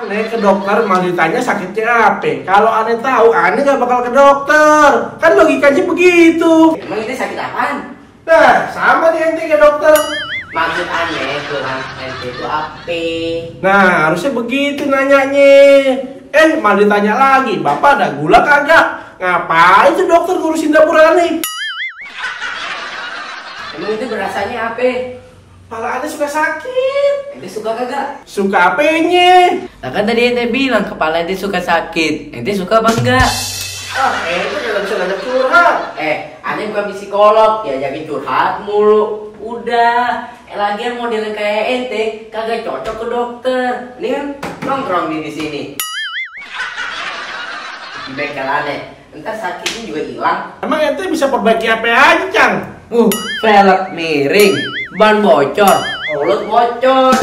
Ane ke dokter malah ditanya sakitnya apa. Kalau Ane tahu, Ane gak bakal ke dokter. Kan logikanya begitu. Emang itu sakit apaan? Nah, sama nih ente ke dokter. Maksud aneh keluhan ente itu apa? Nah, harusnya begitu nanyanya. Malah ditanya lagi, Bapak ada gula kagak? Ngapain tuh dokter ngurusin dapur Ane? Emang itu berasanya apa? Kepala Ane suka sakit. Ente suka kagak? Suka apanya? Nah kan tadi ente bilang kepala ente suka sakit. Ente suka apa enggak? Ente gak bisa ngajak curhat. Aneh bukan psikolog, diajakin curhat mulu. Udah, lagian modelnya kayak ente kagak cocok ke dokter. Ini kan nongkrong di sini. Di bengkel Aneh, ntar sakitnya juga hilang. Emang ente bisa perbaiki apa aja, Cang? Velg miring, ban bocor, mulut bocor.